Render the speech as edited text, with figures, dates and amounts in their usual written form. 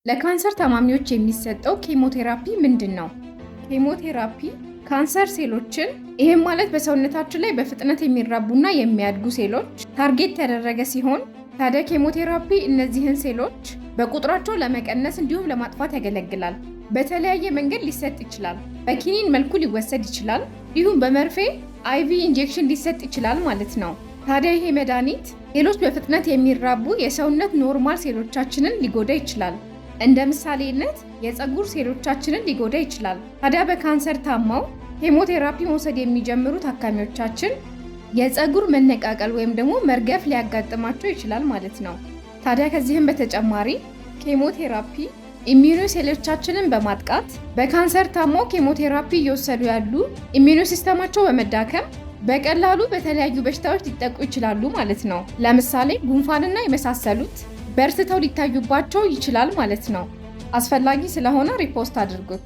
ለካንሰር ታማሚዎች የሚሰጠው ኬሞቴራፒ ምንድን ነው? ኬሞቴራፒ ካንሰር ሴሎችን፣ ይህም ማለት በሰውነታችን ላይ በፍጥነት የሚራቡና የሚያድጉ ሴሎች target ያደረገ ሲሆን፣ ታዲያ ኬሞቴራፒ እነዚህን ሴሎች በቁጥራቸው ለመቀነስ እንዲሁም ለማጥፋት ያገለግላል። በተለያየ መንገድ ሊሰጥ ይችላል። በኪኒን መልኩ ሊወሰድ ይችላል። እንዲሁም በመርፌ IV injection ሊሰጥ ይችላል ማለት ነው። ታዲያ ይሄ መድኃኒት ሌሎች በፍጥነት የሚራቡ የሰውነት normal ሴሎቻችንን ሊጎዳ ይችላል። እንደ ምሳሌነት የፀጉር ሴሎቻችንን ሊጎዳ ይችላል። ታዲያ በካንሰር ታመው ኬሞቴራፒ መውሰድ የሚጀምሩ ታካሚዎቻችን የፀጉር መነቃቀል ወይም ደግሞ መርገፍ ሊያጋጥማቸው ይችላል ማለት ነው። ታዲያ ከዚህም በተጨማሪ ኬሞቴራፒ immune ሴሎቻችንን በማጥቃት በካንሰር ታመው ኬሞቴራፒ እየወሰዱ ያሉ immune system ኣቸው በመዳከም በቀላሉ በተለያዩ በሽታዎች ሊጠቁ ይችላሉ ማለት ነው። ለምሳሌ ጉንፋንና የመሳሰሉት በርትተው ሊታዩባቸው ይችላል ማለት ነው። አስፈላጊ ስለሆነ repost አድርጉት።